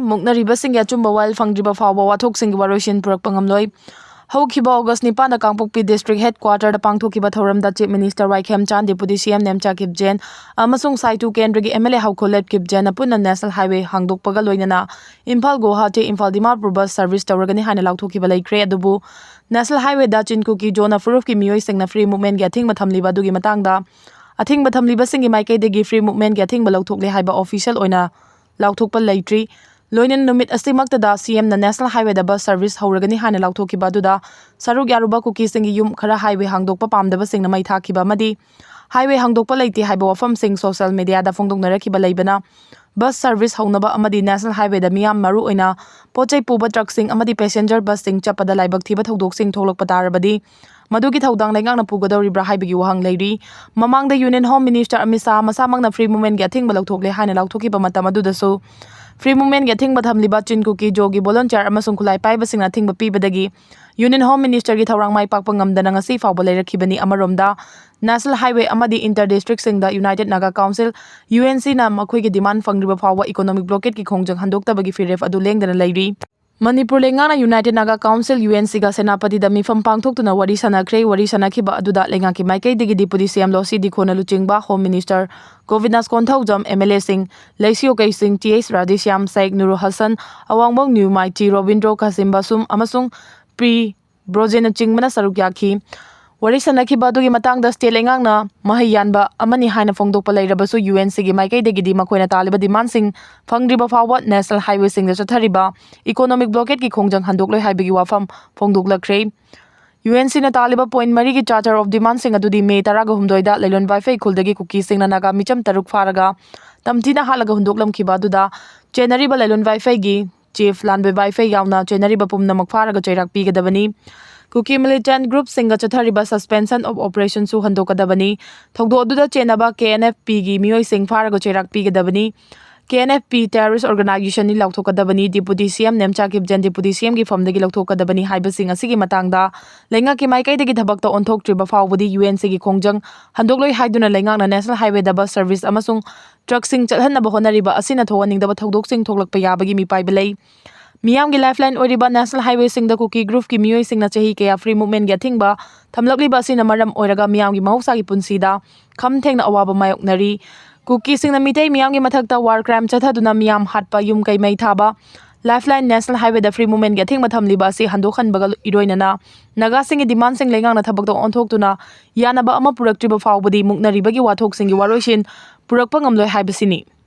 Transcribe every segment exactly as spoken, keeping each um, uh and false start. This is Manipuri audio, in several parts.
ꯃꯨꯛꯅꯔꯤꯕꯁꯤꯡꯒꯤ ꯑꯆꯨꯝꯕ ꯋꯥꯌꯦꯜ ꯐꯪꯗ꯭ꯔꯤꯕ ꯐꯥꯎꯕ ꯋꯥꯊꯣꯛꯁꯤꯡꯒꯤ ꯋꯥꯔꯣꯏꯁꯤꯟ ꯄꯨꯔꯛꯄ ꯉꯝꯂꯣꯏ꯫ ꯍꯧꯈꯤꯕ August ꯅꯤꯄꯥꯟꯗ ꯀꯥꯡꯄꯣꯛꯄꯤ District Headquarter ꯗ ꯄꯥꯡꯊꯣꯛꯈꯤꯕ ꯊꯧꯔꯝꯗ Chief Minister ꯋꯥꯏꯈꯦꯝꯆꯥꯟ, Deputy C M Nemcha ꯀꯤꯞꯖꯦꯟ ꯑꯃꯁꯨꯡ ꯁꯥꯏꯇꯨ ꯀꯦꯟꯗ꯭ꯔꯒꯤ M L A ꯍꯧꯈꯣꯂꯦꯞ ꯀꯤꯞꯖꯦꯟꯅ ꯄꯨꯟꯅ National Highway ꯍꯥꯡꯗꯣꯛꯄꯒ ꯂꯣꯏꯅꯅ ꯏꯝꯐꯥꯜ ꯒꯨꯋꯥꯍꯥꯇꯤ, ꯏꯝꯐꯥꯜ ꯗꯤꯃꯥꯄꯨꯔ bus service ꯇꯧꯔꯒꯅꯤ ꯍꯥꯏꯅ ꯂꯥꯎꯊꯣꯛꯈꯤꯕ ꯂꯩꯈ꯭ꯔꯦ꯫ ꯑꯗꯨꯕꯨ National Highway ꯗ ꯆꯤꯟ ꯀꯨꯀꯤ ꯖꯣꯅ ꯐꯨꯔꯨꯞꯀꯤ ꯃꯤꯑꯣꯏꯁꯤꯡꯅ free movement ꯀꯤ ꯑꯊꯤꯡꯕ ꯊꯝꯂꯤꯕ ꯑꯗꯨꯒꯤ ꯃꯇꯥꯡꯗ ꯑꯊꯤꯡꯕ ꯊꯝꯂꯤꯕꯁꯤꯡꯒꯤ ꯃꯥꯏꯀꯩꯗꯒꯤ free movement ꯀꯤ ꯑꯊꯤꯡꯕ ꯂꯧꯊꯣꯛꯂꯦ ꯍꯥꯏꯕ official ꯑꯣꯏꯅ ꯂꯥꯎꯊꯣꯛꯄ ꯂꯩꯇ꯭ꯔꯤ꯫ ꯂꯣꯏꯅꯅ ꯅꯨꯃꯤꯠ ꯑꯁꯤꯃꯛꯇꯗ C M ꯅ National Highway ꯗ bus service ꯍꯧꯔꯒꯅꯤ ꯍꯥꯏꯅ ꯂꯥꯎꯊꯣꯛꯈꯤꯕ ꯑꯗꯨꯗ ꯁꯔꯨꯛ ꯌꯥꯔꯨꯕ ꯀꯨꯀꯤꯁꯤꯡꯒꯤ ꯌꯨꯝ ꯈꯔ highway ꯍꯥꯡꯗꯣꯛꯄ ꯄꯥꯝꯗꯕꯁꯤꯡꯅ ꯃꯩ ꯊꯥꯈꯤꯕ ꯑꯃꯗꯤ highway ꯍꯥꯡꯗꯣꯛꯄ ꯂꯩꯇꯦ ꯍꯥꯏꯕ ꯋꯥꯐꯝꯁꯤꯡ social media ꯗ ꯐꯣꯡꯗꯣꯛꯅꯔꯛꯈꯤꯕ ꯂꯩꯕꯅ bus service ꯍꯧꯅꯕ ꯑꯃꯗꯤ National Highway ꯗ ꯃꯤꯌꯥꯝ ꯃꯔꯨ ꯑꯣꯏꯅ ꯄꯣꯠ ꯆꯩ ꯄꯨꯕ truck ꯁꯤꯡ ꯑꯃꯗꯤ passenger bus ꯁꯤꯡ ꯆꯠꯄꯗ ꯂꯥꯏꯕꯛ ꯊꯤꯕ ꯊꯧꯗꯣꯛꯁꯤꯡ ꯊꯣꯛꯂꯛꯄ ꯇꯥꯔꯕꯗꯤ ꯃꯗꯨꯒꯤ ꯊꯧꯗꯥꯡ ꯂꯩꯉꯥꯛꯅ ꯄꯨꯒꯗꯧꯔꯤꯕ꯭ꯔꯥ ꯍꯥꯏꯕꯒꯤ ꯋꯥꯍꯪ ꯂꯩꯔꯤ꯫ ꯃꯃꯥꯡꯗ Union Home Minister Amit Shah ꯃꯁꯥꯃꯛꯅ free movement ꯀꯤ ꯑꯊꯤꯡꯕ ꯂꯧꯊꯣꯛꯂꯦ ꯍꯥꯏꯅ ꯂꯥꯎꯊꯣꯛꯈꯤꯕ ꯃꯇꯝ ꯑꯗꯨꯗꯁꯨ free movement ꯀꯤ ꯑꯊꯤꯡꯕ ꯊꯝꯂꯤꯕ ꯆꯤꯟ ꯀꯨꯀꯤ ꯖꯣꯒꯤ volunteer ꯑꯃꯁꯨꯡ ꯈꯨꯠꯂꯥꯏ ꯄꯥꯏꯕꯁꯤꯡꯅ ꯑꯊꯤꯡꯕ ꯄꯤꯕꯗꯒꯤ Union Home Minister ꯒꯤ ꯊꯧꯔꯥꯡ ꯃꯥꯏ ꯄꯥꯛꯄ ꯉꯝꯗꯅ ꯉꯁꯤ ꯐꯥꯎꯕ ꯂꯩꯔꯛꯈꯤꯕꯅꯤ꯫ ꯑꯃꯔꯣꯝꯗ National Highway ꯑꯃꯗꯤ inter district ꯁꯤꯡꯗ United Naga Council, U N C ꯅ ꯃꯈꯣꯏꯒꯤ demand ꯐꯪꯗ꯭ꯔꯤꯕ ꯐꯥꯎꯕ economic blockade ꯀꯤ ꯈꯣꯡꯖꯪ ꯍꯟꯗꯣꯛꯇꯕꯒꯤ ꯐꯤꯔꯦꯞ ꯑꯗꯨ ꯂꯦꯡꯗꯅ ꯂꯩꯔꯤ꯫ ꯃꯅꯤꯄꯨꯔ ꯂꯩꯉꯥꯛꯅ United Naga Council, U N C ꯒ ꯁꯦꯅꯥꯄꯇꯤꯗ ꯃꯤꯐꯝ ꯄꯥꯡꯊꯣꯛꯇꯨꯅ ꯋꯥꯔꯤ ꯁꯥꯟꯅꯈ꯭ꯔꯦ꯫ ꯋꯥꯔꯤ ꯁꯥꯟꯅꯈꯤꯕ ꯑꯗꯨꯗ ꯂꯩꯉꯥꯛꯀꯤ ꯃꯥꯏꯀꯩꯗꯒꯤ Deputy C M ꯂꯣꯁꯤ ꯗꯤꯈꯣꯅ ꯂꯨꯆꯤꯡꯕ Home Minister ꯒꯣꯕꯤꯟꯗꯥꯁ Konthoujam, M L A ꯁꯤꯡ ꯂꯩꯁꯤꯌꯣ ꯀꯩꯁꯤꯡ, T H Radheshyam, ꯁꯥꯏꯛ ꯅꯨꯔꯨ Hasan, ꯑꯋꯥꯡꯕꯝ ꯅ꯭ꯌꯨꯃꯥꯏ, T Robindro, Kasim ꯕꯥꯁꯨꯝ ꯑꯃꯁꯨꯡ ꯄꯤ ꯕ꯭ꯔꯣꯖꯦꯟꯅꯆꯤꯡꯕꯅ ꯁꯔꯨꯛ ꯌꯥꯈꯤ꯫ ꯋꯥꯔꯤ ꯁꯥꯟꯅꯈꯤꯕ ꯑꯗꯨꯒꯤ ꯃꯇꯥꯡꯗ state ꯂꯩꯉꯥꯛꯅ ꯃꯍꯩ ꯌꯥꯟꯕ ꯑꯃꯅꯤ ꯍꯥꯏꯅ ꯐꯣꯡꯗꯣꯛꯄ ꯂꯩꯔꯕꯁꯨ, U N C ꯒꯤ ꯃꯥꯏꯀꯩꯗꯒꯤꯗꯤ ꯃꯈꯣꯏꯅ ꯇꯥꯜꯂꯤꯕ demand ꯁꯤꯡ ꯐꯪꯗ꯭ꯔꯤꯕ ꯐꯥꯎꯕ National Highway ꯁꯤꯡꯗ ꯆꯠꯊꯔꯤꯕ economic blockade ꯀꯤ ꯈꯣꯡꯖꯪ ꯍꯟꯗꯣꯛꯂꯣꯏ ꯍꯥꯏꯕꯒꯤ ꯋꯥꯐꯝ ꯐꯣꯡꯗꯣꯛꯂꯛꯈ꯭ꯔꯦ꯫ U N C ꯅ ꯇꯥꯜꯂꯤꯕ point ꯃꯔꯤꯒꯤ charter of demand ꯁꯤꯡ ꯑꯗꯨꯗꯤ May ꯇꯔꯥꯒ ꯍꯨꯝꯗꯣꯏꯗ ꯂꯩꯂꯣꯟ ꯋꯥꯏꯐꯩ ꯈꯨꯜꯗꯒꯤ ꯀꯨꯀꯤꯁꯤꯡꯅ ꯅꯥꯒꯥ ꯃꯤꯆꯝ ꯇꯔꯨꯛ ꯐꯥꯔꯒ ꯇꯝꯊꯤꯅ ꯍꯥꯠꯂꯒ ꯍꯨꯟꯗꯣꯛꯂꯝꯈꯤꯕ ꯑꯗꯨꯗ ꯆꯦꯟꯅꯔꯤꯕ ꯂꯩꯂꯣꯟ ꯋꯥꯏꯐꯩꯒꯤ chief, ꯂꯥꯟꯕ ꯋꯥꯏꯐꯩ ꯌꯥꯎꯅ ꯆꯦꯟꯅꯔꯤꯕ ꯄꯨꯝꯅꯃꯛ ꯐꯥꯔꯒ ꯆꯩꯔꯥꯛ ꯄꯤꯒꯗꯕꯅꯤ꯫ ꯀꯨꯀꯤ militant group ꯁꯤꯡꯒ ꯆꯠꯊꯔꯤꯕ suspension of operation ꯁꯨ ꯍꯟꯗꯣꯛꯀꯗꯕꯅꯤ꯫ ꯊꯧꯗꯣꯛ ꯑꯗꯨꯗ ꯆꯦꯟꯅꯕ K N F P ꯒꯤ ꯃꯤꯑꯣꯏꯁꯤꯡ ꯐꯥꯔꯒ ꯆꯩꯔꯥꯛ ꯄꯤꯒꯗꯕꯅꯤ꯫ K N F P terrorist organizationꯅꯤ ꯂꯥꯎꯊꯣꯛꯀꯗꯕꯅꯤ, Deputy C M Nemcha Kipgen Deputy C Mꯒꯤ ꯐꯝꯗꯒꯤ ꯂꯧꯊꯣꯛꯀꯗꯕꯅꯤ ꯍꯥꯏꯕꯁꯤꯡ ꯑꯁꯤꯒꯤ ꯃꯇꯥꯡꯗ ꯂꯩꯉꯥꯛꯀꯤ ꯃꯥꯏꯀꯩꯗꯒꯤ ꯊꯕꯛꯇ ꯑꯣꯟꯊꯣꯛꯇ꯭ꯔꯤꯕ ꯐꯥꯎꯕꯗꯤ U N Cꯒꯤ ꯈꯣꯡꯖꯪ ꯍꯟꯗꯣꯛꯂꯣꯏ ꯍꯥꯏꯗꯨꯅ ꯂꯩꯉꯥꯛꯅ National Highwayꯗ bus service ꯑꯃꯁꯨꯡ truckꯁꯤꯡ ꯆꯠꯍꯟꯅꯕ ꯍꯣꯠꯅꯔꯤꯕ ꯑꯁꯤꯅ ꯊꯣꯛꯍꯟꯅꯤꯡꯗꯕ ꯊꯧꯗꯣꯛꯁꯤꯡ ꯊꯣꯛꯂꯛꯄ ꯌꯥꯕꯒꯤ ꯃꯤꯄꯥꯏꯕ ꯂꯩ꯫ ꯃꯤꯌꯥꯝꯒꯤ lifeline ꯑꯣꯏꯔꯤꯕ National Highwayꯁꯤꯡꯗ ꯀꯨꯀꯤ groupꯀꯤ ꯃꯤꯑꯣꯏꯁꯤꯡꯅ ꯆꯍꯤ ꯀꯌꯥ free movementꯒꯤ ꯑꯊꯤꯡꯕ ꯊꯝꯂꯛꯂꯤꯕ ꯑꯁꯤꯅ ꯃꯔꯝ ꯑꯣꯏꯔꯒ ꯃꯤꯌꯥꯝꯒꯤ ꯃꯍꯧꯁꯥꯒꯤ ꯄꯨꯟꯁꯤꯗ ꯈꯝ ꯊꯦꯡꯅ ꯑꯋꯥꯕ ꯃꯥꯌꯣꯛꯅꯔꯤ꯫ ꯀꯨꯀꯤꯁꯤꯡꯅ ꯃꯤꯇꯩ ꯃꯤꯌꯥꯝꯒꯤ ꯃꯊꯛꯇ war crime ꯆꯠꯊꯗꯨꯅ ꯃꯤꯌꯥꯝ ꯍꯥꯠꯄ, ꯌꯨꯝ ꯀꯩ ꯃꯩ ꯊꯥꯕ, Lifeline National Highwayꯗ free movementꯒꯤ ꯑꯊꯤꯡꯕ ꯊꯝꯂꯤꯕ ꯑꯁꯤ ꯍꯟꯗꯣꯛꯍꯟꯕꯒ ꯏꯔꯣꯏꯅꯅ ꯅꯥꯒꯥꯁꯤꯡꯒꯤ demandꯁꯤꯡ ꯂꯩꯉꯥꯛꯅ ꯊꯕꯛꯇ ꯑꯣꯟꯊꯣꯛꯇꯨꯅ ꯌꯥꯅꯕ ꯑꯃ ꯄꯨꯔꯛꯇ꯭ꯔꯤꯕ ꯐꯥꯎꯕꯗꯤ ꯃꯨꯛꯅꯔꯤꯕꯒꯤ ꯋꯥꯊꯣꯛꯁꯤꯡꯒꯤ ꯋꯥꯔꯣꯏꯁꯤꯟ ꯄꯨꯔꯛꯄ ꯉꯝꯂꯣꯏ ꯍꯥꯏꯕꯁꯤꯅꯤ꯫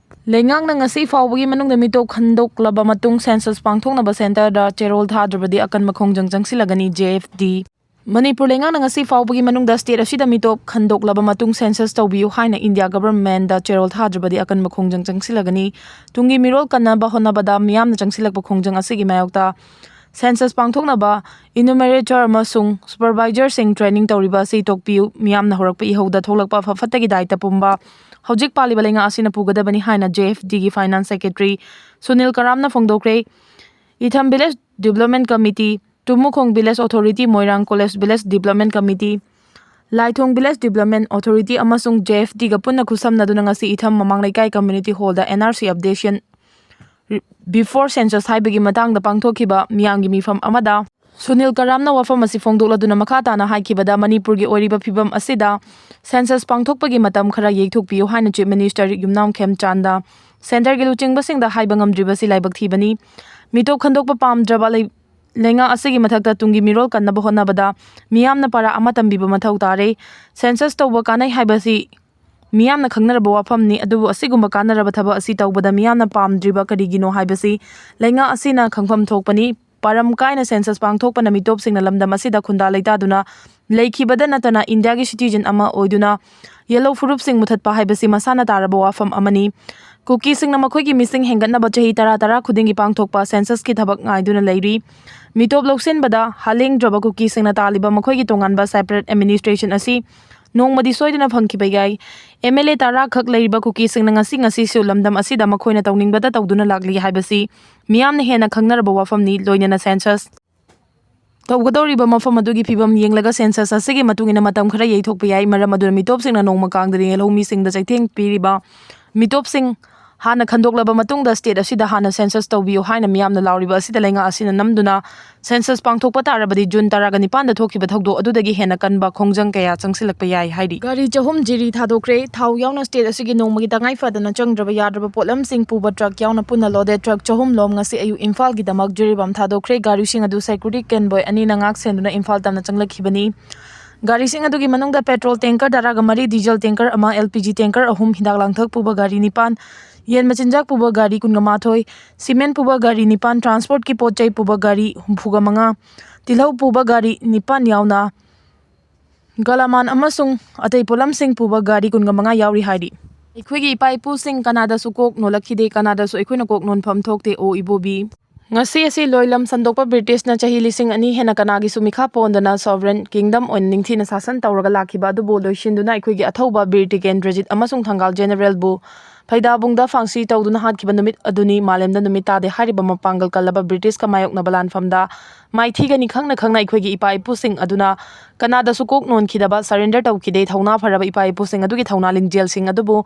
ꯂꯩꯉꯥꯛꯅ ꯉꯁꯤ ꯐꯥꯎꯕꯒꯤ ꯃꯅꯨꯡꯗ ꯃꯤꯇꯣꯞ ꯈꯟꯗꯣꯛꯂꯕ ꯃꯇꯨꯡ census ꯄꯥꯡꯊꯣꯛꯅꯕ centreꯗ ꯆꯦꯔꯣꯜ ꯊꯥꯗ꯭ꯔꯕꯗꯤ ꯑꯀꯟꯕ ꯈꯣꯡꯖꯪ ꯆꯪꯁꯤꯜꯂꯒꯅꯤ, J F D꯫ ꯃꯅꯤꯄꯨꯔ ꯂꯩꯉꯥꯛꯅ ꯉꯁꯤ ꯐꯥꯎꯕꯒꯤ ꯃꯅꯨꯡꯗ state ꯑꯁꯤꯗ ꯃꯤꯇꯣꯞ ꯈꯟꯗꯣꯛꯂꯕ ꯃꯇꯨꯡ census ꯇꯧꯕꯤꯌꯨ ꯍꯥꯏꯅ India governmentꯗ ꯆꯦꯔꯣꯜ ꯊꯥꯗ꯭ꯔꯕꯗꯤ ꯑꯀꯟꯕ ꯈꯣꯡꯖꯪ ꯆꯪꯁꯤꯜꯂꯒꯅꯤ꯫ ꯇꯨꯡꯒꯤ ꯃꯤꯔꯣꯜ ꯀꯟꯅꯕ ꯍꯣꯠꯅꯕꯗ ꯃꯤꯌꯥꯝꯅ ꯆꯪꯁꯤꯜꯂꯛꯄ ꯈꯣꯡꯖꯪ ꯑꯁꯤꯒꯤ ꯃꯥꯌꯣꯛꯇ census ꯄꯥꯡꯊꯣꯛꯅꯕ enumerator ꯑꯃꯁꯨꯡ supervisorꯁꯤꯡ training ꯇꯧꯔꯤꯕ ꯑꯁꯤ ꯇꯣꯛꯄꯤꯌꯨ꯫ ꯃꯤꯌꯥꯝꯅ ꯍꯧꯔꯛꯄ ꯏꯍꯧꯗ ꯊꯣꯛꯂꯛꯄ ꯑꯐ ꯐꯠꯇꯒꯤ ꯗꯥꯏꯇ ꯄꯨꯝꯕ ꯍꯧꯖꯤꯛ ꯄꯥꯜꯂꯤꯕ ꯂꯩꯉꯥꯛ ꯑꯁꯤꯅ ꯄꯨꯒꯗꯕꯅꯤ ꯍꯥꯏꯅ J F Dꯒꯤ finance secretary Sunil ꯀꯔꯥꯝꯅ ꯐꯣꯡꯗꯣꯛꯈ꯭ꯔꯦ꯫ ꯏꯊꯝ village development committee, ꯇꯨꯃꯨꯈꯣꯡ village authority, ꯃꯣꯏꯔꯥꯡ college village development committee, ꯂꯥꯏꯊꯣꯡ village development authority ꯑꯃꯁꯨꯡ J F Dꯒ ꯄꯨꯟꯅ ꯈꯨꯠꯁꯝꯅꯗꯨꯅ ꯉꯁꯤ ꯏꯊꯝ ꯃꯃꯥꯡ ꯂꯩꯀꯥꯏ community hallꯗ N R C updation before census ꯍꯥꯏꯕꯒꯤ ꯃꯇꯥꯡꯗ ꯄꯥꯡꯊꯣꯛꯈꯤꯕ ꯃꯤꯌꯥꯝꯒꯤ ꯃꯤꯐꯝ ꯑꯃꯗ ꯁꯨꯅꯤꯜ ꯀꯔꯥꯝꯅ ꯋꯥꯐꯝ ꯑꯁꯤ ꯐꯣꯡꯗꯣꯛꯂꯗꯨꯅ ꯃꯈꯥ ꯇꯥꯅ ꯍꯥꯏꯈꯤꯕꯗ, ꯃꯅꯤꯄꯨꯔꯒꯤ ꯑꯣꯏꯔꯤꯕ ꯐꯤꯕꯝ ꯑꯁꯤꯗ census ꯄꯥꯡꯊꯣꯛꯄꯒꯤ ꯃꯇꯝ ꯈꯔ ꯌꯩꯊꯣꯛꯄꯤꯌꯨ ꯍꯥꯏꯅ Chief Minister ꯌꯨꯝꯅꯥꯝ ꯈꯦꯝꯆꯥꯟꯗ centreꯒꯤ ꯂꯨꯆꯤꯡꯕꯁꯤꯡꯗ ꯍꯥꯏꯕ ꯉꯝꯗ꯭ꯔꯤꯕꯁꯤ ꯂꯥꯏꯕꯛ ꯊꯤꯕꯅꯤ꯫ ꯃꯤꯇꯣꯞ ꯈꯟꯗꯣꯛꯄ ꯄꯥꯝꯗ꯭ꯔꯕ ꯂꯩ-, ꯂꯩꯉꯥꯛ ꯑꯁꯤꯒꯤ ꯃꯊꯛꯇ ꯇꯨꯡꯒꯤ ꯃꯤꯔꯣꯜ ꯀꯟꯅꯕ ꯍꯣꯠꯅꯕꯗ ꯃꯤꯌꯥꯝꯅ ꯄꯥꯔꯥ ꯑꯃ ꯇꯝꯕꯤꯕ ꯃꯊꯧ ꯇꯥꯔꯦ꯫ Census ꯇꯧꯕ ꯀꯥꯟꯅꯩ ꯍꯥꯏꯕꯁꯤ ꯃꯤꯌꯥꯝꯅ ꯈꯪꯅꯔꯕ ꯋꯥꯐꯝꯅꯤ, ꯑꯗꯨꯕꯨ ꯑꯁꯤꯒꯨꯝꯕ ꯀꯥꯟꯅꯔꯕ ꯊꯕꯛ ꯑꯁꯤ ꯇꯧꯕꯗ ꯃꯤꯌꯥꯝꯅ ꯄꯥꯝꯗ꯭ꯔꯤꯕ ꯀꯔꯤꯒꯤꯅꯣ ꯍꯥꯏꯕꯁꯤ ꯂꯩꯉꯥꯛ ꯑꯁꯤꯅ ꯈꯪꯐꯝ ꯊꯣꯛꯄꯅꯤ꯫ ꯄꯥꯔꯝ ꯀꯥꯏꯅ census ꯄꯥꯡꯊꯣꯛꯄꯅ ꯃꯤꯇꯣꯞꯁꯤꯡꯅ ꯂꯝꯗꯝ ꯑꯁꯤꯗ ꯈꯨꯟꯗꯥ ꯂꯩꯇꯥꯗꯨꯅ ꯂꯩꯈꯤꯕꯗ ꯅꯠꯇꯅ Indiaꯒꯤ citizen ꯑꯃ ꯑꯣꯏꯗꯨꯅ ꯌꯦꯜꯂꯧ ꯐꯨꯔꯨꯞꯁꯤꯡ ꯃꯨꯊꯠꯄ ꯍꯥꯏꯕꯁꯤ ꯃꯁꯥꯅ ꯇꯥꯔꯕ ꯋꯥꯐꯝ ꯑꯃꯅꯤ꯫ ꯀꯨꯀꯤꯁꯤꯡꯅ ꯃꯈꯣꯏꯒꯤ ꯃꯤꯁꯤꯡ ꯍꯦꯟꯒꯠꯅꯕ ꯆꯍꯤ ꯇꯔꯥ ꯇꯔꯥ ꯈꯨꯗꯤꯡꯒꯤ ꯄꯥꯡꯊꯣꯛꯄ censusꯀꯤ ꯊꯕꯛ ꯉꯥꯏꯗꯨꯅ ꯂꯩꯔꯤ꯫ ꯃꯤꯇꯣꯞ ꯂꯧꯁꯤꯟꯕꯗ ꯍꯥꯂꯦꯡꯗ꯭ꯔꯕ ꯀꯨꯀꯤꯁꯤꯡꯅ ꯇꯥꯜꯂꯤꯕ ꯃꯈꯣꯏꯒꯤ ꯇꯣꯉꯥꯟꯕ separate administration ꯑꯁꯤ ꯅꯣꯡꯃꯗꯤ ꯁꯣꯏꯗꯅ ꯐꯪꯈꯤꯕ ꯌꯥꯏ꯫ ꯑꯦꯝ ꯑꯦꯜ ꯑꯦ ꯇꯔꯥ ꯈꯛ ꯂꯩꯔꯤꯕ ꯀꯨꯀꯤꯁꯤꯡꯅ ꯉꯁꯤ ꯉꯁꯤꯁꯨ ꯂꯝꯗꯝ ꯑꯁꯤꯗ ꯃꯈꯣꯏꯅ ꯇꯧꯅꯤꯡꯕꯇ ꯇꯧꯗꯨꯅ ꯂꯥꯛꯂꯤ ꯍꯥꯏꯕꯁꯤ ꯃꯤꯌꯥꯝꯅ ꯍꯦꯟꯅ ꯈꯪꯅꯔꯕ ꯋꯥꯐꯝꯅꯤ꯫ ꯂꯣꯏꯅꯅ ꯁꯦꯟꯁꯁ ꯇꯧꯒꯗꯧꯔꯤꯕ ꯃꯐꯝ ꯑꯗꯨꯒꯤ ꯐꯤꯕꯝ ꯌꯦꯡꯂꯒ ꯁꯦꯟꯁꯁ ꯑꯁꯤꯒꯤ ꯃꯇꯨꯡ ꯏꯟꯅ ꯃꯇꯝ ꯈꯔ ꯌꯩꯊꯣꯛꯄ ꯌꯥꯏ꯫ ꯃꯔꯝ ꯑꯗꯨꯅ ꯃꯤꯇꯣꯞꯁꯤꯡꯅ ꯅꯣꯡꯃ ꯀꯥꯡꯗꯅ ꯌꯦꯜꯍꯧꯃꯤꯁꯤꯡꯗ ꯆꯩꯊꯦꯡ ꯄꯤꯔꯤꯕ ꯃꯤꯇꯣꯞꯁꯤꯡ ꯍꯥꯟꯅ ꯈꯟꯗꯣꯛꯂꯕ ꯃꯇꯨꯡꯗ ꯁ꯭ꯇꯦꯠ ꯑꯁꯤꯗ ꯍꯥꯟꯅ ꯁꯦꯟꯁꯁ ꯇꯧꯕꯤꯌꯨ ꯍꯥꯏꯅ ꯃꯤꯌꯥꯝꯅ ꯂꯥꯎꯔꯤꯕ ꯑꯁꯤꯗ ꯂꯩꯉꯥꯛ ꯑꯁꯤꯅ ꯅꯝꯗꯨꯅ ꯁꯦꯟꯁꯁ ꯄꯥꯡꯊꯣꯛꯄ ꯇꯥꯔꯕꯗꯤ ꯖꯨꯟ ꯇꯔꯥꯒ ꯅꯤꯄꯥꯟꯗ ꯊꯣꯛꯈꯤꯕ ꯊꯧꯗꯣꯛ ꯑꯗꯨꯗꯒꯤ ꯍꯦꯟꯅ ꯀꯟꯕ ꯈꯣꯡꯖꯪ ꯀꯌꯥ ꯆꯪꯁꯤꯜꯂꯛꯄ ꯌꯥꯏ ꯍꯥꯏꯔꯤ꯫ ꯒꯥꯔꯤ ꯆꯍꯨꯝ ꯖꯤꯔꯤ ꯊꯥꯗꯣꯛꯈ꯭ꯔꯦ꯫ ꯊꯥꯎ ꯌꯥꯎꯅ ꯁ꯭ꯇꯦꯠ ꯑꯁꯤꯒꯤ ꯅꯣꯡꯃꯒꯤ ꯇꯉꯥꯏ ꯐꯗꯅ ꯆꯪꯗ꯭ꯔꯕ ꯌꯥꯗ꯭ꯔꯕ ꯄꯣꯠꯂꯝꯁꯤꯡ ꯄꯨꯕ ꯇ꯭ꯔꯛ ꯌꯥꯎꯅ ꯄꯨꯟꯅ ꯂꯣꯗꯦꯗ ꯇ꯭ꯔꯛ ꯆꯍꯨꯝ ꯂꯣꯝ ꯉꯁꯤ ꯑꯌꯨꯛ ꯏꯝꯐꯥꯜꯒꯤꯗꯃꯛ ꯖꯤꯔꯤꯕꯥꯝ ꯊꯥꯗꯣꯛꯈ꯭ꯔꯦ꯫ ꯒꯥꯔꯤꯁꯤꯡ ꯑꯗꯨ ꯁꯦꯀ꯭ꯌꯨꯔꯤꯇꯤ ꯀꯦꯟꯕꯣꯏ ꯑꯅꯤꯅ ꯉꯥꯛ ꯁꯦꯟꯗꯨꯅ ꯏꯝꯐꯥꯜ ꯇꯝꯅ ꯆꯪꯂꯛꯈꯤꯕꯅꯤ꯫ ꯒꯥꯔꯤꯁꯤꯡ ꯑꯗꯨꯒꯤ ꯃꯅꯨꯡꯗ ꯄꯦꯇ꯭ꯔꯣꯜ ꯇꯦꯡꯀꯔ ꯇꯔꯥꯒ ꯃꯔꯤ, ꯗꯤꯖꯜ ꯇꯦꯡꯀꯔ ꯑꯃ, ꯑꯦꯜ ꯄꯤ ꯖꯤ ꯇꯦꯡꯀꯔ ꯑꯍꯨꯝ, ꯍꯤꯗꯥꯛ ꯂꯥꯡꯊꯛ ꯄꯨꯕ ꯒꯥꯔꯤ ꯅꯤꯄꯥꯟ, ꯌꯦꯟ ꯃꯆꯤꯟꯖꯥꯛ ꯄꯨꯕ ꯒꯥꯔꯤ ꯀꯨꯟꯒ ꯃꯥꯊꯣꯏ, ꯁꯤꯃꯦꯟ ꯄꯨꯕ ꯒꯥꯔꯤ ꯅꯤꯄꯥꯟ, ꯇ꯭ꯔꯥꯟꯁꯄꯣꯔꯠꯀꯤ ꯄꯣꯠ ꯆꯩ ꯄꯨꯕ ꯒꯥꯔꯤ ꯍꯨꯝꯐꯨꯒ ꯃꯉꯥ, ꯇꯤꯜꯍꯧ ꯄꯨꯕ ꯒꯥꯔꯤ ꯅꯤꯄꯥꯟ ꯌꯥꯎꯅ ꯒꯂꯥꯃꯥꯟ ꯑꯃꯁꯨꯡ ꯑꯇꯩ ꯄꯣꯠꯂꯝꯁꯤꯡ ꯄꯨꯕ ꯒꯥꯔꯤ ꯀꯨꯟꯒ ꯃꯉꯥ ꯌꯥꯎꯔꯤ ꯍꯥꯏꯔꯤ꯫ ꯑꯩꯈꯣꯏꯒꯤ ꯏꯄꯥ ꯏꯄꯨꯁꯤꯡ ꯀꯅꯥꯗꯁꯨ ꯀꯣꯛ ꯅꯣꯜꯂꯛꯈꯤꯗꯦ, ꯀꯅꯥꯗꯁꯨ ꯑꯩꯈꯣꯏꯅ ꯀꯣꯛ ꯅꯣꯟꯐꯝ ꯊꯣꯛꯇꯦ, ꯑꯣ ꯏꯕꯣꯕꯤ꯫ ꯉꯁꯤ ꯑꯁꯤ ꯂꯣꯏꯂꯝ ꯁꯟꯗꯣꯛꯄ ꯕ꯭ꯔꯤꯇꯤꯁꯅ ꯆꯍꯤ ꯂꯤꯁꯤꯡ ꯑꯅꯤ ꯍꯦꯟꯅ ꯀꯅꯥꯒꯤꯁꯨ ꯃꯤꯈꯥ ꯄꯣꯟꯗꯅ sovereign kingdom ꯑꯣꯏꯅ ꯅꯤꯡꯊꯤꯅ ꯁꯥꯁꯟ ꯇꯧꯔꯒ ꯂꯥꯛꯈꯤꯕ ꯑꯗꯨꯕꯨ ꯂꯣꯏꯁꯤꯟꯗꯨꯅ ꯑꯩꯈꯣꯏꯒꯤ ꯑꯊꯧꯕ ꯕꯤꯔ ꯇꯤꯀꯦꯟꯗ꯭ꯔꯖꯤꯠ ꯑꯃꯁꯨꯡ ꯊꯪꯒꯥꯜ ꯖꯦꯅꯔꯦꯜꯕꯨ ꯐꯩꯗꯥꯕꯨꯡꯗ ꯐꯥꯡꯁꯤ ꯇꯧꯗꯨꯅ ꯍꯥꯠꯈꯤꯕ ꯅꯨꯃꯤꯠ ꯑꯗꯨꯅꯤ꯫ ꯃꯥꯂꯦꯝꯗ ꯅꯨꯃꯤꯠ ꯇꯥꯗꯦ ꯍꯥꯏꯔꯤꯕ ꯃꯄꯥꯡꯒꯜ ꯀꯜꯂꯕ ꯕ꯭ꯔꯤꯇꯤꯁꯀ ꯃꯥꯌꯣꯛꯅꯕ ꯂꯥꯟꯐꯝꯗ ꯃꯥꯏꯊꯤꯒꯅꯤ ꯈꯪꯅ ꯈꯪꯅ ꯑꯩꯈꯣꯏꯒꯤ ꯏꯄꯥ ꯏꯄꯨꯁꯤꯡ ꯑꯗꯨꯅ ꯀꯅꯥꯗꯁꯨ ꯀꯣꯛ ꯅꯣꯟꯈꯤꯗꯕ, surrender ꯇꯧꯈꯤꯗꯦ꯫ ꯊꯧꯅꯥ ꯐꯔꯕ ꯏꯄꯥ ꯏꯄꯨꯁꯤꯡ ꯑꯗꯨꯒꯤ ꯊꯧꯅꯥ ꯂꯤꯡꯖꯦꯜꯁꯤꯡ ꯑꯗꯨꯕꯨ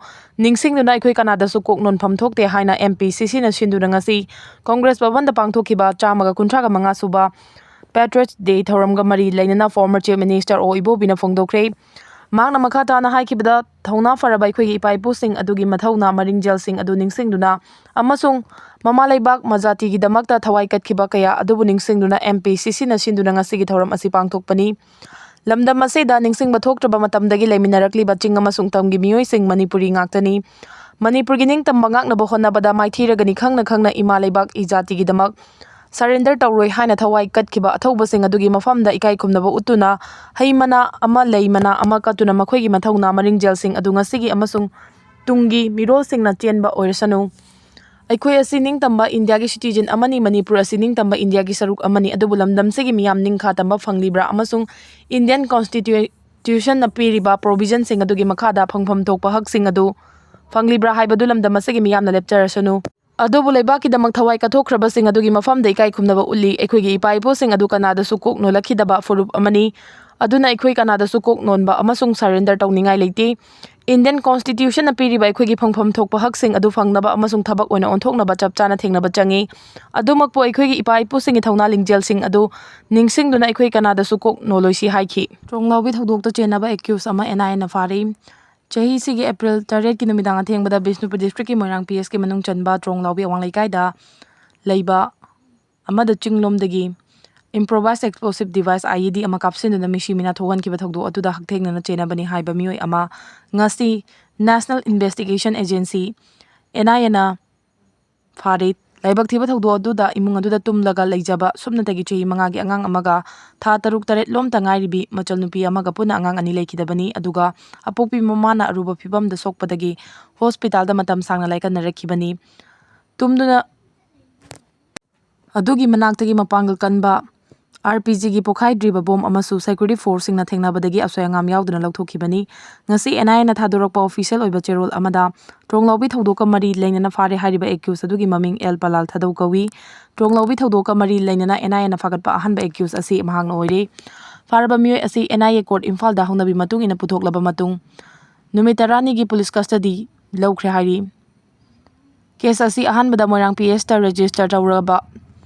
ꯅꯤꯡꯁꯤꯡꯗꯨꯅ ꯑꯩꯈꯣꯏ ꯀꯅꯥꯗꯁꯨ ꯀꯣꯛ ꯅꯣꯟꯐꯝ ꯊꯣꯛꯇꯦ ꯍꯥꯏꯅ ꯑꯦꯝ ꯄꯤ ꯁꯤ ꯁꯤꯅ ꯁꯤꯟꯗꯨꯅ ꯉꯁꯤ ꯀꯣꯡꯒ꯭ꯔꯦꯁ ꯚꯕꯟꯗ ꯄꯥꯡꯊꯣꯛꯈꯤꯕ ꯆꯥꯝꯃꯒ ꯀꯨꯟꯊ꯭ꯔꯥꯒ ꯃꯉꯥ ꯁꯨꯕ Patriots Day ꯊꯧꯔꯝꯒ ꯃꯔꯤ ꯂꯩꯅꯅ former Chief Minister ꯑꯣ ꯏꯕꯣꯕꯤꯅ ꯐꯣꯡꯗꯣꯛꯈ꯭ꯔꯦ꯫ ꯃꯍꯥꯛꯅ ꯃꯈꯥ ꯇꯥꯅ ꯍꯥꯏꯈꯤꯕꯗ, ꯊꯧꯅꯥ ꯐꯔꯕ ꯑꯩꯈꯣꯏꯒꯤ ꯏꯄꯥ ꯏꯄꯨꯁꯤꯡ ꯑꯗꯨꯒꯤ ꯃꯊꯧꯅꯥ ꯃꯔꯤꯡꯖꯦꯜꯁꯤꯡ ꯑꯗꯨ ꯅꯤꯡꯁꯤꯡꯗꯨꯅ ꯑꯃꯁꯨꯡ ꯃꯃꯥ ꯂꯩꯕꯥꯛ ꯃꯖꯥꯇꯤꯒꯤꯗꯃꯛꯇ ꯊꯋꯥꯏ ꯀꯠꯈꯤꯕ ꯀꯌꯥ ꯑꯗꯨꯕꯨ ꯅꯤꯡꯁꯤꯡꯗꯨꯅ ꯑꯦꯝ ꯄꯤ ꯁꯤ ꯁꯤꯅ ꯁꯤꯟꯗꯨꯅ ꯉꯁꯤꯒꯤ ꯊꯧꯔꯝ ꯑꯁꯤ ꯄꯥꯡꯊꯣꯛꯄꯅꯤ꯫ ꯂꯝꯗꯝ ꯑꯁꯤꯗ ꯅꯤꯡꯁꯤꯡꯕ ꯊꯣꯛꯇ꯭ꯔꯕ ꯃꯇꯝꯗꯒꯤ ꯂꯩꯃꯤꯟꯅꯔꯛꯂꯤꯕ ꯆꯤꯡ ꯑꯃꯁꯨꯡ ꯇꯝꯒꯤ ꯃꯤꯑꯣꯏꯁꯤꯡ ꯃꯅꯤꯄꯨꯔꯤ ꯉꯥꯛꯇꯅꯤ꯫ ꯃꯅꯤꯄꯨꯔꯒꯤ ꯅꯤꯡꯇꯝꯕ ꯉꯥꯛꯅꯕ ꯍꯣꯠꯅꯕꯗ ꯃꯥꯏꯊꯤꯔꯒꯅꯤ ꯈꯪꯅ ꯈꯪꯅ ꯏꯃꯥ ꯂꯩꯕꯥꯛ ꯏꯖꯥꯇꯤꯒꯤꯗꯃꯛ surrender ꯇꯧꯔꯣꯏ ꯍꯥꯏꯅ ꯊꯋꯥꯏ ꯀꯠꯈꯤꯕ ꯑꯊꯧꯕꯁꯤꯡ ꯑꯗꯨꯒꯤ ꯃꯐꯝꯗ ꯏꯀꯥꯏ ꯈꯨꯝꯅꯕ ꯎꯠꯇꯨꯅ ꯍꯩ ꯃꯅꯥ ꯑꯃ, ꯂꯩ ꯃꯅꯥ ꯑꯃ ꯀꯠꯇꯨꯅ ꯃꯈꯣꯏꯒꯤ ꯃꯊꯧꯅꯥ ꯃꯔꯤꯡꯖꯦꯜꯁꯤꯡ ꯑꯗꯨ ꯉꯁꯤꯒꯤ ꯑꯃꯁꯨꯡ ꯇꯨꯡꯒꯤ ꯃꯤꯔꯣꯜꯁꯤꯡꯅ ꯆꯦꯟꯕ ꯑꯣꯏꯔꯁꯅꯨ꯫ ꯑꯩꯈꯣꯏ ꯑꯁꯤ ꯅꯤꯡꯇꯝꯕ ꯏꯟꯗꯤꯌꯥꯒꯤ citizen ꯑꯃꯅꯤ, ꯃꯅꯤꯄꯨꯔ ꯑꯁꯤ ꯅꯤꯡꯇꯝꯕ ꯏꯟꯗꯤꯌꯥꯒꯤ ꯁꯔꯨꯛ ꯑꯃꯅꯤ, ꯑꯗꯨꯕꯨ ꯂꯝꯗꯝꯁꯤꯒꯤ ꯃꯤꯌꯥꯝ ꯅꯤꯡꯈꯥ ꯇꯝꯕ ꯐꯪꯂꯤꯕ꯭ꯔꯥ ꯑꯃꯁꯨꯡ Indian Constitu-, Constitutionꯅ ꯄꯤꯔꯤꯕ provisionꯁꯤꯡ ꯑꯗꯨꯒꯤ ꯃꯈꯥꯗ ꯐꯪꯐꯝ ꯊꯣꯛꯄ ꯍꯛꯁꯤꯡ ꯑꯗꯨ ꯐꯪꯂꯤꯕ꯭ꯔꯥ ꯍꯥꯏꯕꯗꯨ ꯂꯝꯗꯝ ꯑꯁꯤꯒꯤ ꯃꯤꯌꯥꯝꯅ ꯂꯦꯞꯆꯔꯁꯅꯨ꯫ ꯑꯗꯨꯕꯨ ꯂꯩꯕꯥꯛꯀꯤꯗꯃꯛ ꯊꯋꯥꯏ ꯀꯠꯊꯣꯛꯈ꯭ꯔꯕꯁꯤꯡ ꯑꯗꯨꯒꯤ ꯃꯐꯝꯗ ꯏꯀꯥꯏ ꯈꯨꯝꯅꯕ ꯎꯠꯂꯤ꯫ ꯑꯩꯈꯣꯏꯒꯤ ꯏꯄꯥ ꯏꯄꯨꯁꯤꯡ ꯑꯗꯨ ꯀꯅꯥꯗꯁꯨ ꯀꯣꯛ ꯅꯣꯜꯂꯛꯈꯤꯗꯕ ꯐꯨꯔꯨꯞ ꯑꯃꯅꯤ꯫ ꯑꯗꯨꯅ ꯑꯩꯈꯣꯏ ꯀꯅꯥꯗꯁꯨ ꯀꯣꯛ ꯅꯣꯟꯕ ꯑꯃꯁꯨꯡ surrender ꯇꯧꯅꯤꯡꯉꯥꯏ ꯂꯩꯇꯦ꯫ Indian Constitutionꯅ ꯄꯤꯔꯤꯕ ꯑꯩꯈꯣꯏꯒꯤ ꯐꯪꯐꯝ ꯊꯣꯛꯄ ꯍꯛꯁꯤꯡ ꯑꯗꯨ ꯐꯪꯅꯕ ꯑꯃꯁꯨꯡ ꯊꯕꯛ ꯑꯣꯏꯅ ꯑꯣꯟꯊꯣꯛꯅꯕ ꯆꯞ ꯆꯥꯅ ꯊꯦꯡꯅꯕ ꯆꯪꯏ꯫ ꯑꯗꯨꯃꯛꯄꯨ ꯑꯩꯈꯣꯏꯒꯤ ꯏꯄꯥ ꯏꯄꯨꯁꯤꯡꯒꯤ ꯊꯧꯅꯥ ꯂꯤꯡꯖꯦꯜꯁꯤꯡ ꯑꯗꯨ ꯅꯤꯡꯁꯤꯡꯗꯨꯅ ꯑꯩꯈꯣꯏ ꯀꯅꯥꯗꯁꯨ ꯀꯣꯛ ꯅꯣꯜꯂꯣꯏꯁꯤ ꯍꯥꯏꯈꯤ꯫ ꯇ꯭ꯔꯣꯡꯂꯥꯎꯕꯤ ꯊꯧꯗꯣꯛꯇ ꯆꯦꯟꯅꯕ accused ꯑꯃ NIAꯅ ꯐꯥꯔꯦ꯫ ꯆꯍꯤꯁꯤꯒꯤ April ꯇꯔꯦꯠꯀꯤ ꯅꯨꯃꯤꯗꯥꯡ ꯑꯊꯦꯡꯕꯗ ꯕꯤꯁꯅꯨꯄꯨꯔ districtꯀꯤ ꯃꯣꯏꯔꯥꯡ PSꯀꯤ ꯃꯅꯨꯡ ꯆꯟꯕ ꯇ꯭ꯔꯣꯡꯂꯥꯎꯕꯤ ꯑꯋꯥꯡ ꯂꯩꯀꯥꯏꯗ ꯂꯩꯕ ꯑꯃꯗ ꯆꯤꯡꯂꯣꯝꯗꯒꯤ improvised explosive device, IED, ꯑꯃ ꯀꯥꯞꯁꯤꯟꯗꯨꯅ ꯃꯤꯁꯤ ꯃꯤꯅꯥ ꯊꯣꯛꯍꯟꯈꯤꯕ ꯊꯧꯗꯣꯛ ꯑꯗꯨꯗ ꯍꯛꯊꯦꯡꯅꯅ ꯆꯦꯟꯅꯕꯅꯤ ꯍꯥꯏꯕ ꯃꯤꯑꯣꯏ ꯑꯃ ꯉꯁꯤ National Investigation Agency, NIAꯅ ꯐꯥꯔꯦ꯫ ꯂꯥꯏꯕꯛ ꯊꯤꯕ ꯊꯧꯗꯣꯛ ꯑꯗꯨꯗ ꯏꯃꯨꯡ ꯑꯗꯨꯗ ꯇꯨꯝꯂꯒ ꯂꯩꯖꯕ ꯁꯨꯞꯅꯇꯒꯤ ꯆꯍꯤ ꯃꯉꯥꯒꯤ ꯑꯉꯥꯡ ꯑꯃꯒ ꯊꯥ ꯇꯔꯨꯛ ꯇꯔꯦꯠ ꯂꯣꯝꯇ ꯉꯥꯏꯔꯤꯕꯤ ꯃꯆꯜꯅꯨꯄꯤ ꯑꯃꯒ ꯄꯨꯟꯅ ꯑꯉꯥꯡ ꯑꯅꯤ ꯂꯩꯈꯤꯗꯕꯅꯤ꯫ ꯑꯗꯨꯒ ꯑꯄꯣꯛꯄꯤ ꯃꯃꯥꯅ ꯑꯔꯨꯕ ꯐꯤꯕꯝꯗ ꯁꯣꯛꯄꯗꯒꯤ hospitalꯗ ꯃꯇꯝ ꯁꯥꯡꯅ ꯂꯥꯏꯀꯠꯅꯔꯛꯈꯤꯕꯅꯤ꯫ ꯇꯨꯝꯗꯨꯅ ꯑꯗꯨꯒꯤ ꯃꯅꯥꯛꯇꯒꯤ ꯃꯄꯥꯡꯒꯜ ꯀꯟꯕ RPGꯒꯤ ꯄꯣꯈꯥꯏꯗ꯭ꯔꯤꯕ bomb ꯑꯃꯁꯨ security forceꯁꯤꯡꯅ ꯊꯦꯡꯅꯕꯗꯒꯤ ꯑꯁꯣꯏ ꯑꯉꯥꯝ ꯌꯥꯎꯗꯅ ꯂꯧꯊꯣꯛꯈꯤꯕꯅꯤ꯫ ꯉꯁꯤ NIAꯅ ꯊꯥꯗꯣꯔꯛꯄ official ꯑꯣꯏꯕ ꯆꯦꯔꯣꯜ ꯑꯃꯗ ꯇ꯭ꯔꯣꯡꯂꯥꯎꯕꯤ ꯊꯧꯗꯣꯛꯀ ꯃꯔꯤ ꯂꯩꯅꯅ ꯐꯥꯔꯦ ꯍꯥꯏꯔꯤꯕ accused ꯑꯗꯨꯒꯤ ꯃꯃꯤꯡ ꯑꯦꯜ ꯄꯂꯥꯜ ꯊꯥꯗꯧ ꯀꯧꯏ꯫ ꯇ꯭ꯔꯣꯡꯂꯥꯎꯕꯤ ꯊꯧꯗꯣꯛꯀ ꯃꯔꯤ ꯂꯩꯅꯅ NIAꯅ ꯐꯥꯒꯠꯄ ꯑꯍꯥꯟꯕ accused ꯑꯁꯤ ꯃꯍꯥꯛꯅ ꯑꯣꯏꯔꯦ꯫ ꯐꯥꯔꯕ ꯃꯤꯑꯣꯏ ꯑꯁꯤ NIA court ꯏꯝꯐꯥꯜꯗ ꯍꯧꯅꯕꯤ ꯃꯇꯨꯡ ꯏꯟꯅ ꯄꯨꯊꯣꯛꯂꯕ ꯃꯇꯨꯡ ꯅꯨꯃꯤꯠ ꯇꯔꯥꯅꯤꯒꯤ police custody ꯂꯧꯈ꯭ꯔꯦ ꯍꯥꯏꯔꯤ꯫ Case ꯑꯁꯤ ꯑꯍꯥꯟꯕꯗ ꯃꯣꯏꯔꯥꯡ PSꯇ register ꯇꯧꯔꯕ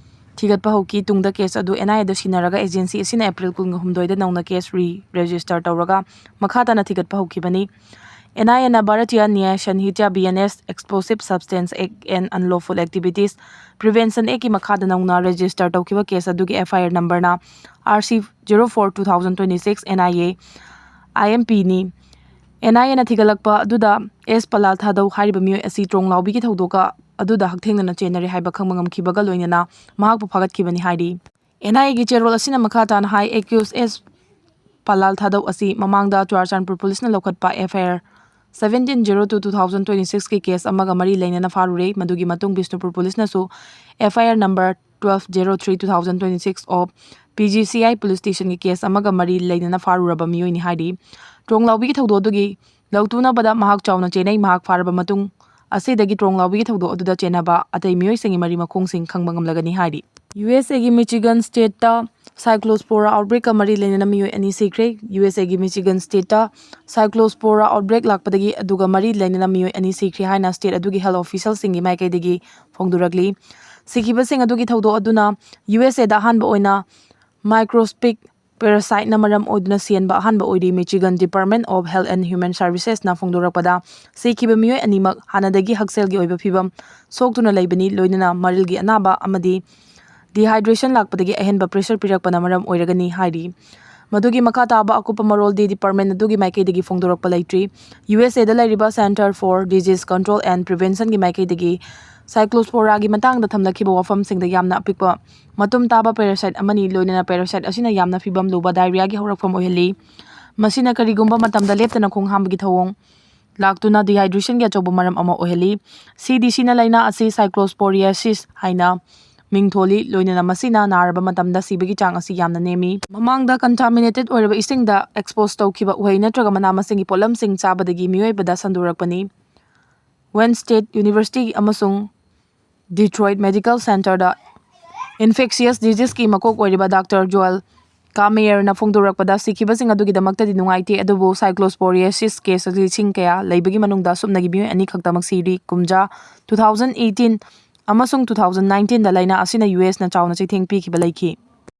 ꯊꯤꯒꯠꯄ ꯍꯧꯈꯤ꯫ ꯇꯨꯡꯗ case ꯑꯗꯨ NIAꯗ ꯁꯤꯟꯅꯔꯒ agency ꯑꯁꯤꯅ April ꯀꯨꯟꯒ ꯍꯨꯝꯗꯣꯏꯗ ꯅꯧꯅ case re-register ꯇꯧꯔꯒ ꯃꯈꯥ ꯇꯥꯅ ꯊꯤꯒꯠꯄ ꯍꯧꯈꯤꯕꯅꯤ꯫ NIAꯅ Bharatiya Nyaya Sanhita, BNS, Explosive Substance Act and Unlawful Activities Prevention Actꯀꯤ ꯃꯈꯥꯗ ꯅꯧꯅ register ꯇꯧꯈꯤꯕ case ꯑꯗꯨꯒꯤ FIR numberꯅ RC zero four two thousand twenty six, NIA, IMPꯅꯤ꯫ NIAꯅ ꯊꯤꯒꯠꯂꯛꯄ ꯑꯗꯨꯗ ꯑꯦꯁ ꯄꯂꯥꯜ ꯊꯥꯗꯧ ꯍꯥꯏꯔꯤꯕ ꯃꯤꯑꯣꯏ ꯑꯁꯤ ꯇ꯭ꯔꯣꯡꯂꯥꯎꯕꯤꯒꯤ ꯊꯧꯗꯣꯛꯀ ꯑꯗꯨꯗ ꯍꯛꯊꯦꯡꯅꯅ ꯆꯦꯟꯅꯔꯦ ꯍꯥꯏꯕ ꯈꯪꯕ ꯉꯝꯈꯤꯕꯒ ꯂꯣꯏꯅꯅ ꯃꯍꯥꯛꯄꯨ ꯐꯥꯒꯠꯈꯤꯕꯅꯤ ꯍꯥꯏꯔꯤ꯫ NIAꯒꯤ ꯆꯦꯔꯣꯜ ꯑꯁꯤꯅ ꯃꯈꯥ ꯇꯥꯅ ꯍꯥꯏ, accused ꯑꯦꯁ ꯄꯂꯥꯜ ꯊꯥꯗꯧ ꯑꯁꯤ ꯃꯃꯥꯡꯗ ꯆꯨꯔꯥꯆꯥꯟꯄꯨꯔ policeꯅ ꯂꯧꯈꯠꯄ FIR seventeen zero two two thousand twenty sixꯀꯤ case ꯑꯃꯒ ꯃꯔꯤ ꯂꯩꯅꯅ ꯐꯥꯔꯨꯔꯦ꯫ ꯃꯗꯨꯒꯤ ꯃꯇꯨꯡ Bishnupur policeꯅꯁꯨ FIR number twelve zero three two thousand twenty six of P G C I police ꯁ꯭ꯇꯦꯁꯟꯒꯤ case ꯑꯃꯒ ꯃꯔꯤ ꯂꯩꯅꯅ ꯐꯥꯔꯨꯔꯕ ꯃꯤꯑꯣꯏꯅꯤ ꯍꯥꯏꯔꯤ꯫ ꯇ꯭ꯔꯣꯡꯂꯥꯎꯕꯤꯒꯤ ꯊꯧꯗꯣꯛ ꯑꯗꯨꯒꯤ ꯂꯧꯇꯨꯅꯕꯗ ꯃꯍꯥꯛ ꯆꯥꯎꯅ ꯆꯦꯟꯅꯩ꯫ ꯃꯍꯥꯛ ꯐꯥꯔꯕ ꯃꯇꯨꯡ ꯑꯁꯤꯗꯒꯤ ꯇ꯭ꯔꯣꯡꯂꯥꯎꯕꯤꯒꯤ ꯊꯧꯗꯣꯛ ꯑꯗꯨꯗ ꯆꯦꯟꯅꯕ ꯑꯇꯩ ꯃꯤꯑꯣꯏꯁꯤꯡꯒꯤ ꯃꯔꯤ ꯃꯈꯣꯡꯁꯤꯡ ꯈꯪꯕ ꯉꯝꯂꯒꯅꯤ ꯍꯥꯏꯔꯤ꯫ ꯌꯨ ꯑꯦꯁ ꯑꯦꯒꯤ ꯃꯤꯆꯤꯒꯟ ꯁ꯭ꯇꯦꯠꯇ ꯁꯥꯏꯀ꯭ꯂꯣꯁꯄꯣꯔꯥ ꯑꯥꯎꯠꯕ꯭ꯔꯦꯛꯀ ꯃꯔꯤ ꯂꯩꯅꯅ ꯃꯤꯑꯣꯏ ꯑꯅꯤ ꯁꯤꯈ꯭ꯔꯦ꯫ ꯌꯨ ꯑꯦꯁ ꯑꯦꯒꯤ ꯃꯤꯆꯤꯒꯟ ꯁ꯭ꯇꯦꯠꯇ ꯁꯥꯏꯀ꯭ꯂꯣꯁꯄꯣꯔꯥ ꯑꯥꯎꯠꯕ꯭ꯔꯦꯛ ꯂꯥꯛꯄꯗꯒꯤ ꯑꯗꯨꯒ ꯃꯔꯤ ꯂꯩꯅꯅ ꯃꯤꯑꯣꯏ ꯑꯅꯤ ꯁꯤꯈ꯭ꯔꯦ ꯍꯥꯏꯅ ꯁ꯭ꯇꯦꯠ ꯑꯗꯨꯒꯤ ꯍꯦꯜꯊ ꯑꯣꯐꯤꯁꯤꯌꯦꯜꯁꯤꯡꯒꯤ ꯃꯥꯏꯀꯩꯗꯒꯤ ꯐꯣꯡꯗꯣꯔꯛꯂꯤ꯫ ꯁꯤꯈꯤꯕꯁꯤꯡ ꯑꯗꯨꯒꯤ ꯊꯧꯗꯣꯛ ꯑꯗꯨꯅ ꯌꯨ ꯑꯦꯁ ꯑꯦꯗ ꯑꯍꯥꯟꯕ ꯑꯣꯏꯅ ꯃꯥꯏꯀ꯭ꯔꯣꯁꯄꯤꯛ ꯄꯦꯔꯥꯁꯥꯏꯠꯅ ꯃꯔꯝ ꯑꯣꯏꯗꯨꯅ ꯁꯤꯍꯟꯕ ꯑꯍꯥꯟꯕ ꯑꯣꯏꯔꯤ꯫ Michigan department of health and human ꯁꯔꯚꯤꯁꯦꯁꯅ ꯐꯣꯡꯗꯣꯔꯛꯄꯗ, ꯁꯤꯈꯤꯕ ꯃꯤꯑꯣꯏ ꯑꯅꯤꯃꯛ ꯍꯥꯟꯅꯗꯒꯤ ꯍꯛꯁꯦꯜꯒꯤ ꯑꯣꯏꯕ ꯐꯤꯕꯝ ꯁꯣꯛꯇꯨꯅ ꯂꯩꯕꯅꯤ, ꯂꯣꯏꯅꯅ ꯃꯔꯤꯜꯒꯤ ꯑꯅꯥꯕ ꯑꯃꯗꯤ ꯗꯤꯍꯥꯏꯗ꯭ꯔꯦꯁꯟ ꯂꯥꯛꯄꯗꯒꯤ ꯑꯍꯦꯟꯕ ꯄ꯭ꯔꯦꯁꯔ ꯄꯤꯔꯛꯄꯅ ꯃꯔꯝ ꯑꯣꯏꯔꯒꯅꯤ ꯍꯥꯏꯔꯤ꯫ ꯃꯗꯨꯒꯤ ꯃꯈꯥ ꯇꯥꯕ ꯑꯀꯨꯞꯄ ꯃꯔꯣꯜꯗꯤ ꯗꯤꯄꯥꯔꯠꯃꯦꯟ ꯑꯗꯨꯒꯤ ꯃꯥꯏꯀꯩꯗꯒꯤ ꯐꯣꯡꯗꯣꯔꯛꯄ ꯂꯩꯇ꯭ꯔꯤ꯫ ꯌꯨ ꯑꯦꯁ ꯑꯦꯗ ꯂꯩꯔꯤꯕ Center for Disease Control and Preventionꯒꯤ ꯃꯥꯏꯀꯩꯗꯒꯤ ꯁꯥꯏꯀ꯭ꯂꯣꯁꯄꯣꯔꯥꯒꯤ ꯃꯇꯥꯡꯗ ꯊꯝꯂꯛꯈꯤꯕ ꯋꯥꯐꯝꯁꯤꯡꯗ ꯌꯥꯝꯅ ꯑꯄꯤꯛꯄ ꯃꯇꯨꯝ ꯇꯥꯕ ꯄꯦꯔꯥꯁꯥꯏꯠ ꯑꯃꯅꯤ, ꯂꯣꯏꯅꯅ ꯄꯦꯔꯥꯁꯥꯏꯠ ꯑꯁꯤꯅ ꯌꯥꯝꯅ ꯐꯤꯕꯝ ꯂꯨꯕ ꯗꯥꯏꯔꯤꯌꯥꯒꯤ ꯍꯧꯔꯛꯐꯝ ꯑꯣꯏꯍꯜꯂꯤ꯫ ꯃꯁꯤꯅ ꯀꯔꯤꯒꯨꯝꯕ ꯃꯇꯝꯗ ꯂꯦꯞꯇꯅ ꯈꯣꯡ ꯍꯥꯝꯕꯒꯤ ꯊꯧꯑꯣꯡ ꯂꯥꯛꯇꯨꯅ ꯗꯤꯍꯥꯏꯗ꯭ꯔꯦꯁꯟꯒꯤ ꯑꯆꯧꯕ ꯃꯔꯝ ꯑꯃ ꯑꯣꯏꯍꯜꯂꯤ꯫ ꯁꯤ ꯗꯤ ꯁꯤꯅ ꯂꯥꯏꯅꯥ ꯑꯁꯤ ꯁꯥꯏꯀ꯭ꯂꯣꯁꯄꯣꯔꯤꯌꯥꯁꯤꯁ ꯍꯥꯏꯅ ꯃꯤꯡ ꯊꯣꯜꯂꯤ, ꯂꯣꯏꯅꯅ ꯃꯁꯤꯅ ꯅꯥꯔꯕ ꯃꯇꯝꯗ ꯁꯤꯕꯒꯤ ꯆꯥꯡ ꯑꯁꯤ ꯌꯥꯝꯅ ꯅꯦꯝꯃꯤ꯫ ꯃꯃꯥꯡꯗ ꯀꯟꯇꯥꯃꯤꯅꯦꯇꯦꯗ ꯑꯣꯏꯔꯕ ꯏꯁꯤꯡꯗ ꯑꯦꯛꯁꯄꯣꯖ ꯇꯧꯈꯤꯕ ꯎꯍꯩ ꯅꯠꯇ꯭ꯔꯒ ꯃꯅꯥ ꯃꯁꯤꯡꯒꯤ ꯄꯣꯠꯂꯝꯁꯤꯡ ꯆꯥꯕꯗꯒꯤ ꯃꯤꯑꯣꯏꯕꯗ ꯁꯟꯗꯣꯔꯛꯄꯅꯤ꯫ ꯋꯦꯟ ꯁ꯭ꯇꯦꯠ ꯌꯨꯅꯤꯚꯔꯁꯤꯇꯤ ꯑꯃꯁꯨꯡ ꯗꯤꯇ꯭ꯔꯣꯏꯠ ꯃꯦꯗꯤꯀꯦꯜ ꯁꯦꯟꯇꯔꯗ ꯏꯟꯐꯦꯛꯁꯤꯌꯁ ꯗꯤꯖꯤꯁꯀꯤ ꯃꯀꯣꯛ ꯑꯣꯏꯔꯤꯕ ꯗꯥꯛꯇꯔ ꯖꯣꯑꯦꯜ ꯀꯥꯃꯦꯌꯔꯅ ꯐꯣꯡꯗꯣꯔꯛꯄꯗ, ꯁꯤꯈꯤꯕꯁꯤꯡ ꯑꯗꯨꯒꯤꯗꯃꯛꯇꯗꯤ ꯅꯨꯡꯉꯥꯏꯇꯦ, ꯑꯗꯨꯕꯨ ꯁꯥꯏꯀ꯭ꯂꯣꯁꯄꯣꯔꯤꯌꯥꯁꯤꯁ ꯀꯦꯁ ꯑꯁꯤ ꯂꯤꯁꯤꯡ ꯀꯌꯥ ꯂꯩꯕꯒꯤ ꯃꯅꯨꯡꯗ ꯑꯁꯨꯞꯅꯒꯤ ꯃꯤꯑꯣꯏ ꯑꯅꯤꯈꯛꯇꯃꯛ ꯁꯤꯔꯤ꯫ ꯀꯨꯝꯖꯥ, two thousand eighteen ꯑꯃꯁꯨꯡ two thousand nineteenꯗ ꯂꯥꯏꯅꯥ ꯑꯁꯤꯅ ꯌꯨ ꯑꯦꯁꯅ ꯆꯥꯎꯅ ꯆꯩꯊꯦꯡ ꯄꯤꯈꯤꯕ ꯂꯩꯈꯤ꯫